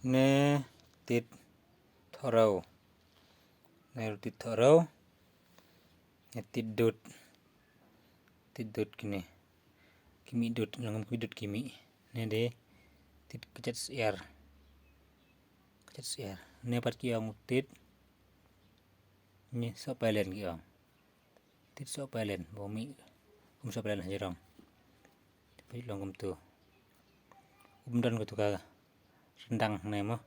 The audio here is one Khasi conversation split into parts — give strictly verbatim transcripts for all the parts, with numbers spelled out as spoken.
Ne tit thorew. Ne tit thorew. Ne tit dud. Tit dud kine. Ki mih dud, long kum ki dud ki mih. Ne de tit kjat syiar. Kjat syiar. Ne pat ki ong tit. Ne sohpailen ki ong. Tit sohpailen, ba mih kum sohpailen ha jrong. Te peit long kumtu. Um don katu ka ryndang hangne mo.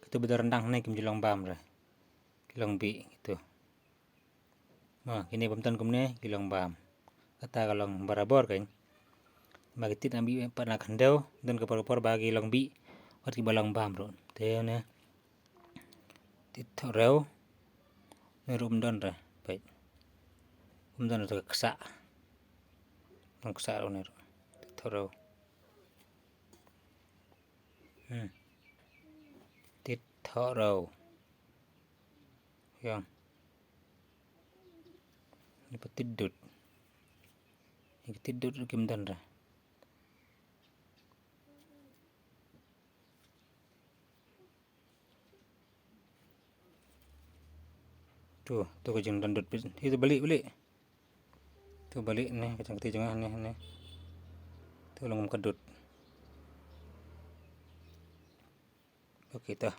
Katu ba don ryndang hangne kim ju long bam re. Ki long bih kitu. Mo, kine bym don kumne ki long bam. Kata ka long barabor kein. Ba ki tit na bih pat na khyndew, don ka por por ba ki long bih. Wat ki ba long bam ruh. Te ne tit thorew. Ne ruh um don re. Peit. Um don re ka ksah. Long ksah ruh ne ruh. Tit thorew. Hmm. Tit thorew. Ïa. Ni pat tit dud. Ni tit dud ruh kim don re. Tu, tu ka jingdon dud peit. Itu balik, balik. Tu balik ne, ka jingkti jong ne, ne. Tu long kum ka dud. Okay, tu.